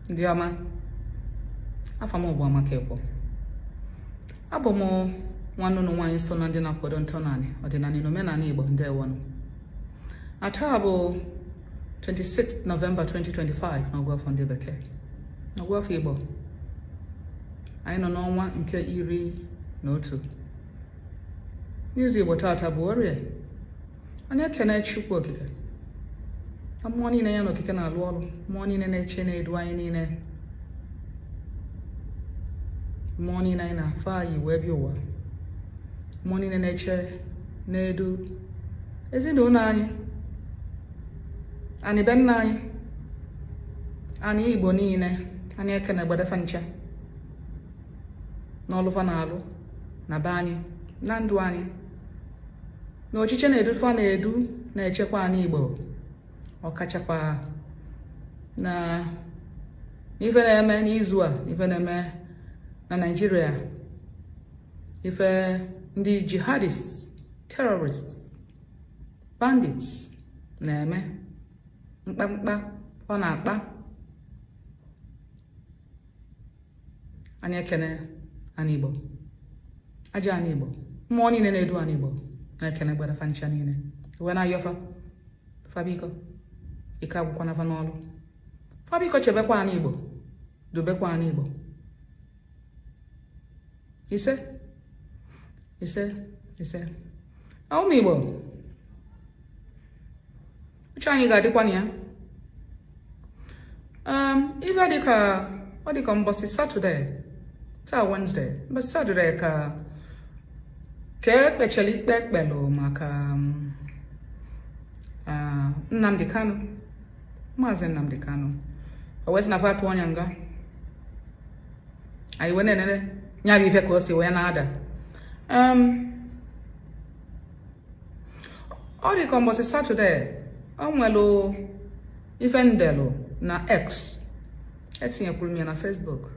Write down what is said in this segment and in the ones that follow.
Ndị ọma, afa m bụ Amaka Ekwo. Abụ m nwanne ụnụ nwaanyị so na ndị na-akwado ntọnanị, ọdịnanị na omenanị Igbo. Ndewonụ. Na taa bụ 26 November 2025 n'ọgụ afọ ndị bekee. N'ọgụ afọ Igbo, anyị nọ n'ọnwa nke 11. N'izu Igbo tata bụ Orie. Anyị ekene Chukwu Okike na mmụọ niile ya na okike na-alụ ọrụ, mmụọ niile na-eche na-edu anyị niile, mmụọ niile anyị na-afụ anyị wee bịa ụwa, mmụọ niile na-eche na-edu ezinụlọ anyị, anị be nna anyị, anị Igbo niile. Anyị ekene gbado fa ncha n'ọlụ fa na-alụ na be anyị, na ndụ anyị, na ọchịchị na-edu fa na-edu na-echekwa anị Igbo, ọkachakwa na ife na-eme n'izu a, ife na-eme na Naịjirịa, ife ndị jihadists, terrorists, bandits na-eme, mkpamkpa ọ na-akpa. Anyị ekene anị Igbo, aja anị Igbo, mmụọ niile na-edu anị Igbo, na-ekene gbara fa ncha niile, wee na-ayọ fa, fa biko ike agwụkwana fa n'ọlụ, fa biko chebekwa anị Igbo, dubekwa anị Igbo. Ise, ise, ise. Ụmụ Igbo, uche anyị ga-adịkwa na ya. Ife dịka ọ dịka mbọsị Saturday, taa Wednesday, mbọsị Saturday ka ka ekpechara ikpe ekpelụ maka Nnamdi Kanu, Maazị Nnamdi Kanu. O wee sị na fa tụọ ya nga. Anyị wee na-enene nya bụ ife ka o si wee na-ada. Ọ dị ka mbọsị Saturday, o nwelu ife m delụ na X, etinyekwuru m ya na Facebook,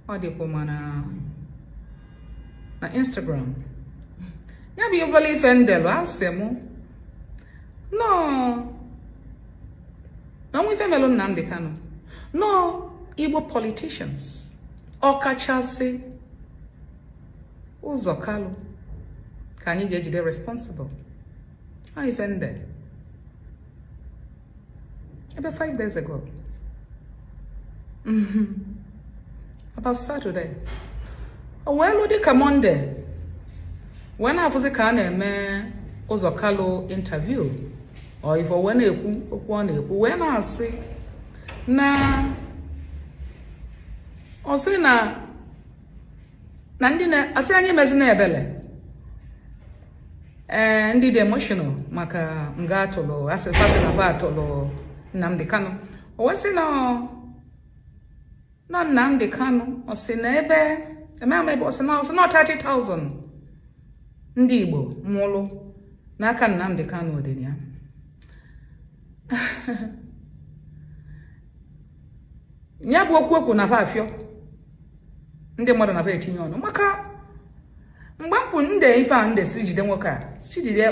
ọ dịkwa ma na na Instagram. Ya bụ obele ife m delụ, asị m nọọ na o nwee ife melụ Nnamdi Kanu, nọọ Igbo politicians, ọkachasị Ụzọ Kalụ, ka anyị ga-ejide responsible. Ọ ife m de ebe 5 days ago, about Saturday. O wee lu dịka Monday, wee na-afụzi ka a na-eme Ụzọ Kalụ interview ọ ife, wee na-ekwu okwu ọ na-ekwu, wee na-asị na ọ sị na na ndị na-asị anyị emezina ebele, ee, ndị dị emotional maka nga atụlụ, asị fa sị na fa atụlụ Nnamdi Kanu. O wee sị na na Nnamdi Kanu, ọ sị na ebe eme ama ebe, ọ sị na 30,000 ndị Igbo nwụrụ n'aka Nnamdi Kanu dị ya. Ya bụ okwu okwu na fa afịọ ndị mmadụ na fa etinye ọnụ, maka mgbe m kwu nde ife a nde si jide nwoke a, si jide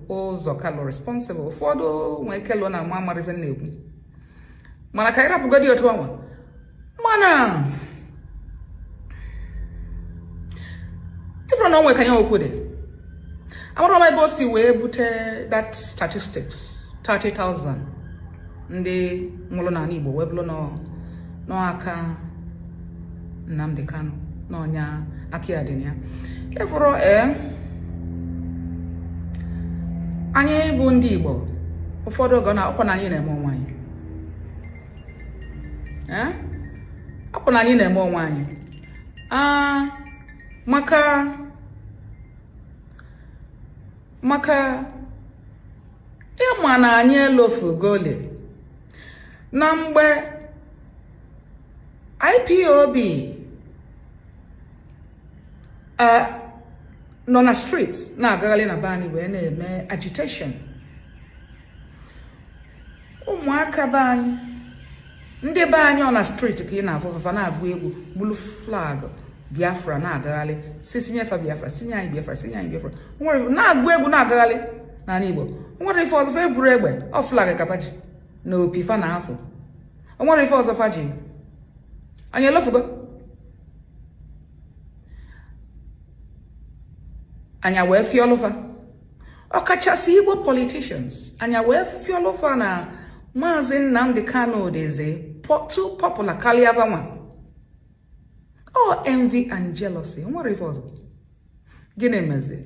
Ụzọ Kalụ responsible, ụfọdụ nwee ike lụọ na ama amara ife na-ekwu, mana ka anyị rapụgodi otu ọnwa. Mana ifụrụ na o nwe ka ya okwu dị, amara m ebe o si wee bute that statistics, 30,000 ndị nwụrụ n'ala Igbo wee bụrụ n'aka Nnamdi Kanu, na ọnya aka ya dị na ya. Ịfụrụ, ee, anyị bụ ndị Igbo, ụfọdụ oge na ọkwa na anyị na-eme onwe anyị, ee, ọkwa na anyị na-eme onwe anyị, maka maka ịma na anyị elofugole na mgbe IPOB nọ na street na-agagharị na be anyị wee na-eme agitation, ụmụaka be anyị, ndị be anyị ọ na street ka ị na-afụ fa na-agụ egwu, bulu flag Biafra na-agagharị, sị sinye fa Biafra, sinye anyị Biafra, sinye anyị Biafra, nwere na-agụ egwu na-agagharị n'ala Igbo. Nwere ife ọzọ fa eburu egbe, ọ flag ka fa ji na opi fa na-afụ. O nwere ife ọzọ fa ji anyị elofugo anya wee fiọlụ fa, ọkachasị Igbo politicians anya wee fiọlụ fa na Maazị Nnamdi Kanu dịzi too popular karịa fa nwa. Ọ envy and jealousy, nwere ife ọzọ. Gịnị mezi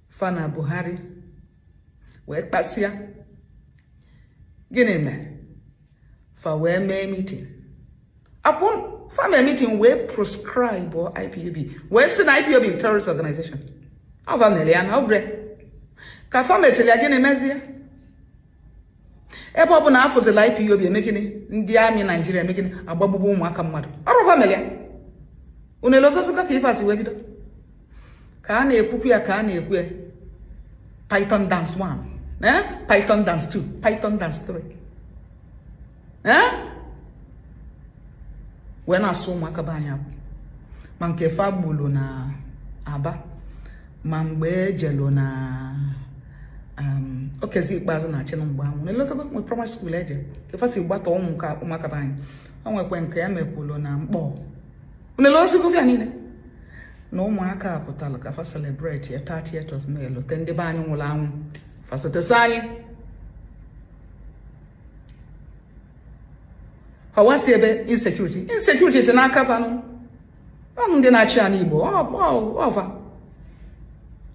fa na Buhari wee kpasịa? Gịnị mee fa wee mee meeting? Akwụ fa mee meeting wee proscribe IPOB, wee sị na IPOB terrorist organization. Ọ fa mere ya na ọ bụrụ ka fa mesịrị ya. Gịnị mezie? Ebe ọ bụ na afụzila IPOB, eme gịnị? Ndị army Naijiria eme gịnị? Agbagbugbu ụmụaka mmadụ. Ọrụ fa mere ya. Unu elozozụga ka ife a si wee bido, ka a na-ekwukwu ya, ka a na-ekwu ya, Python dance 1, eh? Python dance 2, Python dance 3, eh? Wee na-asụ ụmụaka be anyị akwụ, ma nke fa gbulu na Aba, ma mgbe ejelu na Okezi Ikpeazụ na achịnụ mgbe ahụ na-elozego nwe primary school eje nke fa si gbata ụmụaka be anyị. O nwekwe nke ya mekwulu na Mkpọ. Unu elozego ya niile na ụmụaka pụtara ka fa celebrate ya 30th of May, lote ndị be anyị nwụrụ anwụ, fasotoso anyị họwasị ebe insecurity si n'aka fanụ. Ọ ndị na-achị anyị Igbo, ọfa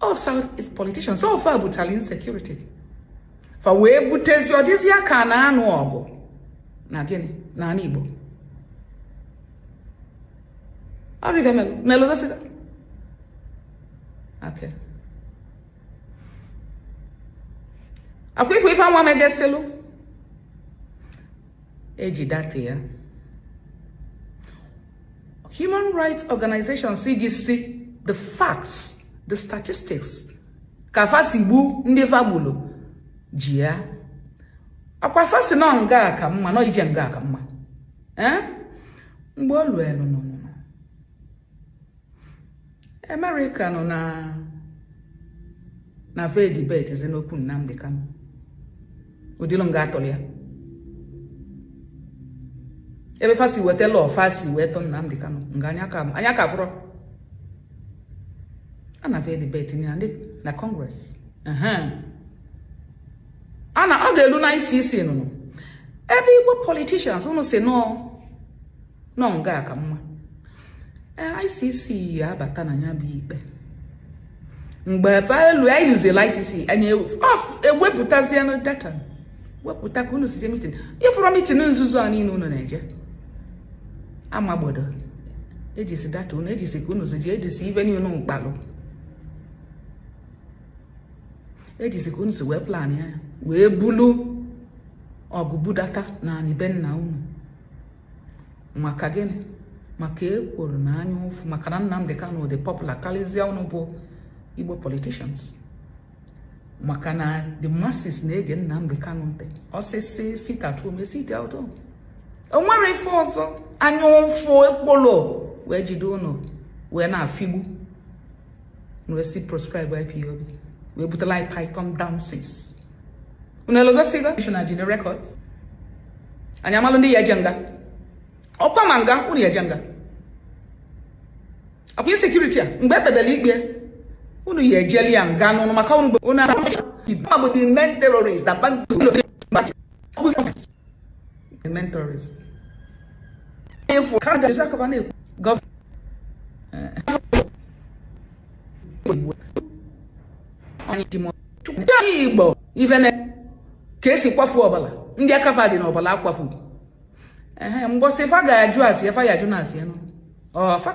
all South East politicians, ọfa butara insecurity, fa wee butezi ọ dịzi aka na-anụ ọgụ na gịnị na ala Igbo. Okay. Akwa ife ife anwa megesilu eji data ya human rights organizations iji si the facts, the statistics, ka fa si gbu ndị fa gbulu ji ya. Akwa fa si nọ nga ka mma, nọ ije nga ka mma. Mgbe olu elu nọ Amerịka nọ na ve debate zi n'okwu Nnamdi Kanu, ụdịlụ nga atọrọ ya ebe fa si weta law, fa si wee tọ Nnamdi Kanu nga anya ka fụrọ a na ve debate na ndị na Congress a na ọ ga-elu na ICC nụnụ ebe Igbo politicians unu si nọ nọ nga ka mma. ICC ya abata na ya bụ ikpe mgbe fa elu anyị lụziela ICC, anyị ewepụtazienụ data, wepụta ka unu si je meeting, ịfụrụ meeting nzuzo a niile unu na-eje amagbodo, ejisi data unu, ejisi ka unu si je, ejisi ife niile unu mkpalụ, ejisi ka unu si wee plan ya wee bulu ọgụ budata na anị be nna unu. Maka gịnị? Maka ekworo na anya ụfụ, maka na Nnamdi Kanu dị popular karịzịa unu bụ Igbo politicians, maka na the masses na-ege Nnamdi Kanu ntị ọsịsị sit at home, sit at home. O nwere ife ọzọ, anya ụfụ ekpolo wee jide unu wee na-afigbu wee si proscribe IPOB wee butela anyị python dances. Unu elozosigo na jide records anyị amalụ ndị ya eje nga ọkwa ma nga unu ya eje nga akwa insecurity a mgbe ekpebere ikpe unu ya ejeli ya nga n'ụnụ maka unu bụ the main terrorists that the main terrorists Igbo ife ka esi kwafu ọbala ndị aka fa dị n'ọbala akwafu. Ehe, mbọsị fa ga-ajụ asị, fa ya ajụ na asị nụ.